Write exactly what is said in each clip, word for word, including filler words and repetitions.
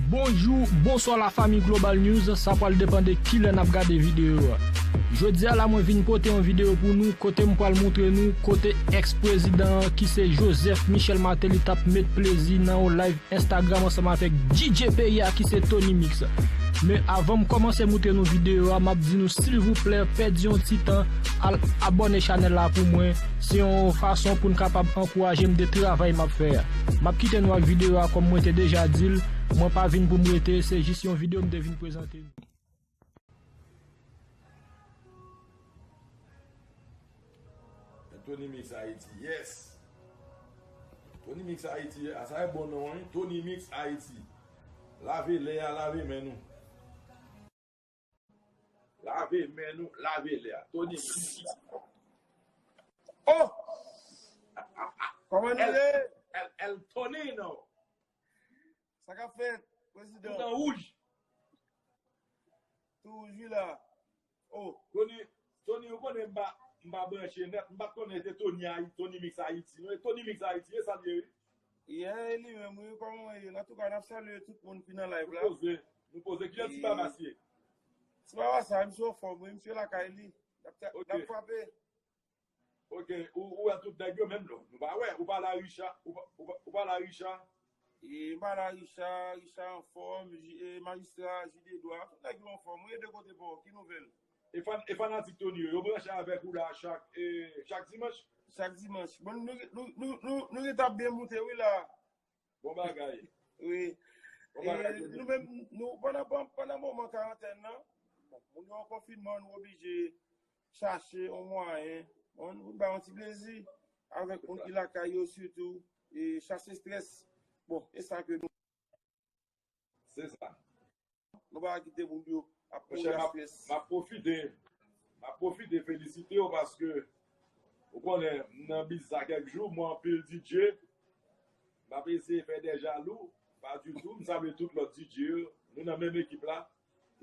Bonjou, bonswa la fanmi Global News, sa pral depann de kilè n ap gade videyo a. Jodi a la mwen vin pote yon videyo pou nou kote m pral montre nou kote ex prezidan an ki se Joseph Michel Martelly t ap met plezi nan yon live Instagram ansanm avèk D J peyi a ki se Tony Mix. Men avan m kòmanse montre nou videyo a, m ap di nou silvouplè pèdi yon ti tan al abòne chanèl la pou mwen. Se yon fason pou n kapab ankouraje m de travay m ap fè a. M ap kite nou ak videyo a kòm mwen te deja di l, mwen pa vin pou m rete, se jis yon videyo m te vin prezante nou. Tony Mix Haïti, yes! Tony Mix Haïti, a sa e bon non wi, Tony Mix Haïti. Lave lè a, lave men nou. Lave men nou, lave lè a. Tony Mix. Oh! Kòman nou ye? El, El Tonino. Sa k ap fèt, prezidan? Tout an wouj. Tou wouj wi la. Oh. Tony, Tony, ou konnen m pa, m pa branche nèt, m pa t konnen se Tony Haïti, Tony Mix Haïti. Non, e Tony Mix Haïti, e sa l ye wi. Yeah, e li menm wi, kòman w ye? Antouka, n ap salye tout moun ki nan live Nou la. poze, nou poze. Kilè Ti Babas ye? Ti Babas sa, misye anfòm wi, misye lakay li. N ap ta- Ok. N ap frape. Ok, ou, ou wè tout nèg yo menm non. Nou pa wè, ou pa la Richard, ou pa, ou pa, ou pa la Richard. E m pa la Richard, Richard anfòm, J- e, Majistra, Jide Dwa, tout nèg yo anfòm, wi, e de kote pa w, ki nouvèl? E, fan, e fanatik Tony yo, yo branche avèk ou la chak, e, chak dimanch? Chak dimanch. Bon, nou, nou, nou, nou, nou ret ap byen moute, wi, la. Bon bagay. Wi. Bon bagay, E, Tony. nou menm, nou, pandan, pandan moman karantèn nan, bon, moun yo an konfinman, nou oblije chache yon mwayen, bon, pou n bay yon ti plezi avèk moun ki lakay yo sitou, e chase estrès. Bon, e sa ke nou. Se sa. Nou pa kite moun yo ap mouri Monchè, a m ap, estrès. M ap pwofite, m ap pwofite felisite w paske ou konnen m nan biznis sa kèk jou, m wè anpil D J, m ap eseye fè de jalou, pa ditou, m salye tout lòt D J yo, nou nan menm ekip la.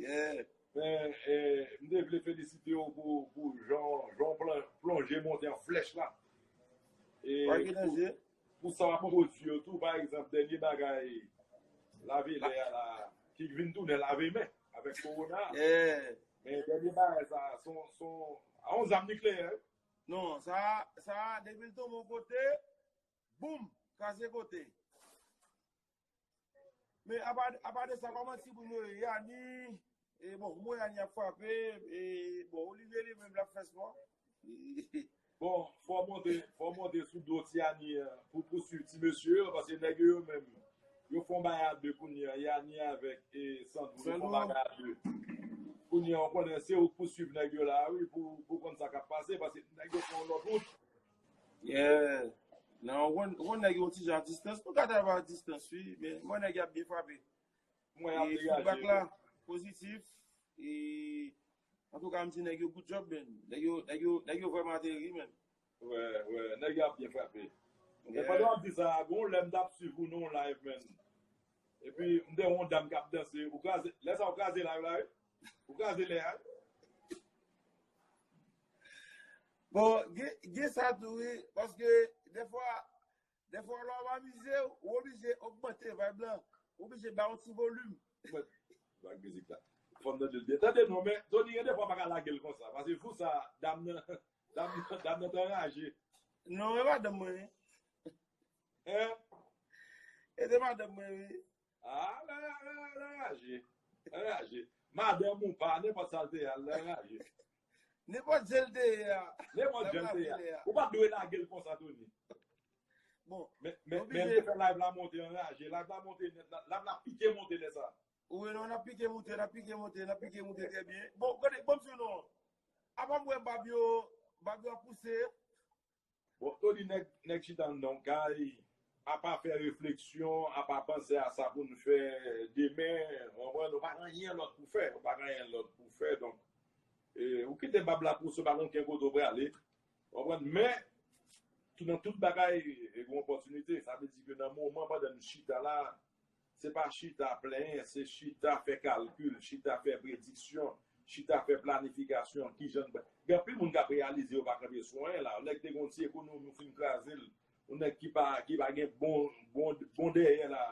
Yeah. Men, eh, m te vle felisite w pou, pou jan, jan w plan- plonje monte an flèch la. E Pa gen pou, danje. Pou sa w ap pwodui yo tou, pa egzanp, dènye bagay lave lè a la, ki vin tounen lave men avèk kowona. Yeah. Men dènye bagay sa, son, son, a yon zam nikleyè. Non, sa, sa, depi l tonbe yon kote, boum, kraze kote. Men apa, apa de sa, kòman ti moun yo ye? Yani, e bon, mwen Yani ap frape, e bon, Olivier li menm l ap fè spò. Bon, fò w monte, fò w monte sou do ti Yani an pou pouswiv ti mesye yo, paske nèg yo yo menm, yo fè yon bagay a de kounye a, Yani avèk e Sandro, yo fè yon Sandro. Bagay a de. Kounye a, w konnen se ou k pouswiv nèg yo la, wi, pou, pou konn sa k ap pase, paske nèg yo fè yon lòt wout. Yeah. Non, ou konn, ou konn nèg yo ti jan distans, nou ka travay a distans, wi, men mwen nèg y ap byen frape. Mwen ap E degaje. Feedback la, pozitif, e antouka, m di nèg yo good job, man. Nèg yo, nèg yo, nèg yo vrèman ateri, man. Wè, wè, nèg yo ap byen frape. Men Yeah. pandan w ap di sa, gon lè m t ap swiv ou nan yon live, man. Epi, m te wè yon dam k ap danse. Ou kraze, lè sa ou kraze live la, wi. Ou kraze lè a. Bon, gen, gen sa tou, wi, paske defwa, defwa lè w ap amize w, ou oblije ogmante vibe lan, ou oblije ba yon ti volim. Bak mizik la. Fò m tande l byen. Tande non, men Tony gen defwa pa ka lage l konsa. Paske jou sa, dam nan, dam nan, dam nan te anraje. Non, e madanm mwen, wi. Hein? E te madanm mwen, wi. Ah, la, la, la, la, raje. La raje. Madanm ou pa, nenpòt sa l te ye a, la raje. Nenpòt jan l te ye a. Nenpòt jan l te ye a. Ou pa t dwe lage l konsa, Tony. Bon, Men, men, nou men oblije- l te fè live la monte anraje. Live la monte nèt. Live la pike monte lè sa. Wi, non, n ap pike moute, n ap pike moute, n ap pike moute trè byen. Bon, gade, bon, m di w non. Apa m wè bab yo, bab yo ap pouse. Bon, Tony, nèg, nèg chita anndan yon kay, apa fè refleksyon, apa panse a sa pou n fè demen, w konprann, ou pa gen anyen lòt pou fè, ou pa gen anyen lòt pou fè, donk, e, ou kite bab la pouse, ou pa gen okenn kote ou prale, w konprann, men, tou nan tout bagay, e, gen opòtinite, sa vle di ke nan moman pandan n chita la, se pa chita plenyen, se chita fè kalkil, chita fè prediksyon, chita fè planifikasyon, kijan, gen anpil moun k ap reyalize yo pa kanpe sou anyen la, yon nèg te gen yon ti ekonomi, ou fin kraze l, yon nèg ki pa, ki pa gen bon, bon, bon dèyè la,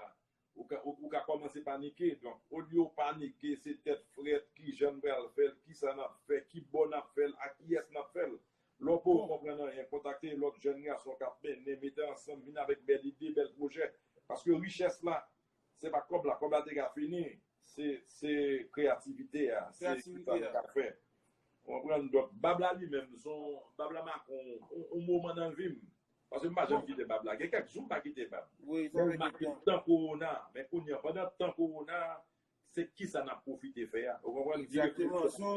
ou ka, ou, ou ka kòmanse Panike. Donk, olye w panike, se tèt frèt, ki jan n pral fè l, ki sa n ap fè, ki bò n ap fè l, ak kiyès n ap fè l. Lè w poko konprann anyen, kontakte lòt jèn gason k ap mennen, mete ansanm, vin avèk bèl ide, bèl pwojè. Paske richès la, se pa kòb la, kòb la te ka fini, se, se kreyativite a, se kisa nou ka fè. Ou konprann? Donk, bab la li menm, se yon, bab la make yon, yon, yon moman nan vi m. Paske m pa janm kite bab la. Gen kèk jou m pa kite bab. Men m make tan kowona. Men kounye a, pandan tan kowona, se kisa n ap pwofite fè a. Ou konprann? Egzakteman. So,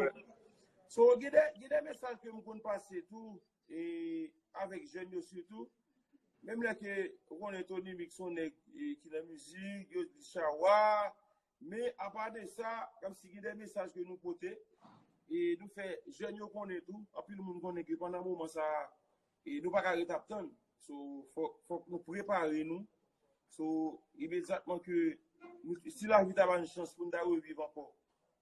so, gen de, gen de mesaj ke m konn pase tou, e avèk jèn yo sitou. Menm lè ke, ou konnen Tony Mix se yon nèg, e, ki nan mizik, yo di chawa, men apa de sa, kòmsi gen de mesaj ke nou pote, e nou fè jèn yo konnen tou, anpil moun konnen ke pandan moman sa a, e nou pa ka ret ap tann. So, fòk, fòk nou prepare nou. So, imedyatman ke nou, si lavi ta ba n chans pou n ta reviv ankò,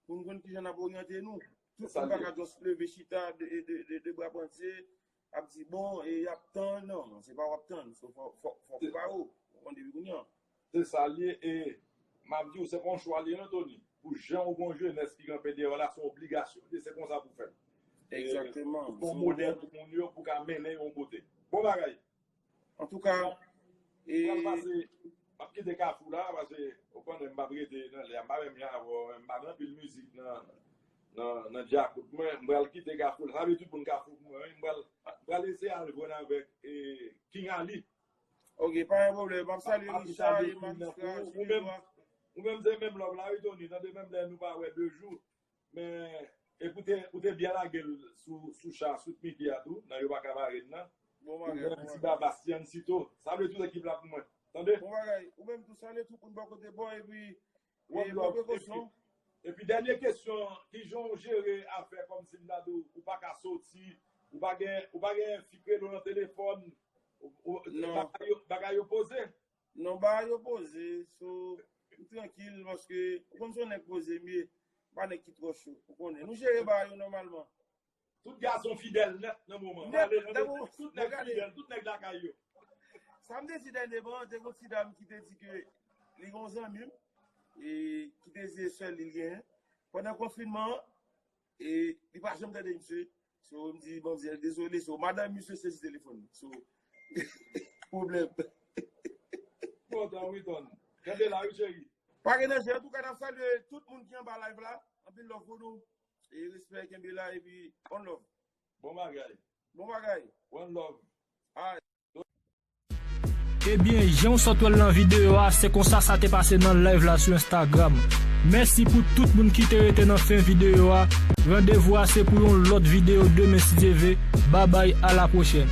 pou n konn kijan n ap oryante nou. Tout moun pa ka just leve chita de, de, de, de bra pandye, ap di, bon, e y ap tann, non, se pa w ap tann. So, fò, fò, fò w prepare w. Ou konn depi kounye a. Se sa l ye, e m ap di w, se pa yon chwa l ye non, Tony. Pou jan ou gen yon jenès ki kanpe dèyè w la, se yon obligasyon l ye, se konsa pou fè l. E, egzakteman. Pou fè yon modèl pou moun yo, pou ka mennen yo yon kote. Bon bagay. Antouka, e m pral pase, m ap kite Kafou la, paske ou konnen m p ap rete nan lè a, m pa menm jan avè w, m pa gen anpil mizik nan, nan, nan djakout mwen, m pral kite Kafou la. Salye tout moun Kafou pou mwen, wi. M pral, m pral eseye al jwenn avèk, e, King Ali. Ok, pa gen pwoblèm. M ap salye Richard e Magistra Junior. Ou menm, ou menm se menm love la, wi, Tony. Tande menm lè nou pa wè de jou. Men, epi w te, ou te byen lage l sou, sou cha, sou Mickey a tou, nan Yo Pa Ka Bare n nan. Bon bagay, bon bagay. Ti Baba, Siancito. Salye tout ekip la pou mwen. Tande? Bon bagay. Ou menm tou, salye tout moun bò kote bò, epi, e, pran prekosyon. Epi, dènye kesyon, kijan w jere afè kòmsi m ta di w, ou pa ka soti, ou pa gen, ou pa gen fi k rele w nan telefòn, ou, ou, bagay yo, bagay yo poze? Non, bagay yo poze, so, m trankil, paske ou konn se yon nèg poze m ye, m pa nèg ki twò cho, ou konnen. Nou jere bagay yo nòmalman. Tout gason fidèl nèt nan moman. Nèt, nan moman. Tout nèg fidèl, tout nèg lakay yo. Sa m te di dènyèman, te gen yon ti dam ki te di ke li gen yon zanmi l, e ki te di se sèl li l genyen. Pandan konfinman an, e li pa janm tande misye. So, m di manmzèl, dezole, so, madanm misye sezi telefòn li. So, pwoblèm. Bon, Don Witon. Kenbe la, wi, cheri. Pa gen danje. Antouka, n ap salye tout moun ki anba live la. Anpil love pou nou. E respè, kenbe la, epi one love. Bon bagay. Bon bagay. One love. Alright. Ebyen, jan w sot wè l nan videyo a, se konsa sa te pase nan live la sou Instagram. Mèsi pou tout moun ki te rete nan fen videyo a. Randevou a se pou yon lòt videyo demen si Dye ve. Babay, a la pwochèn.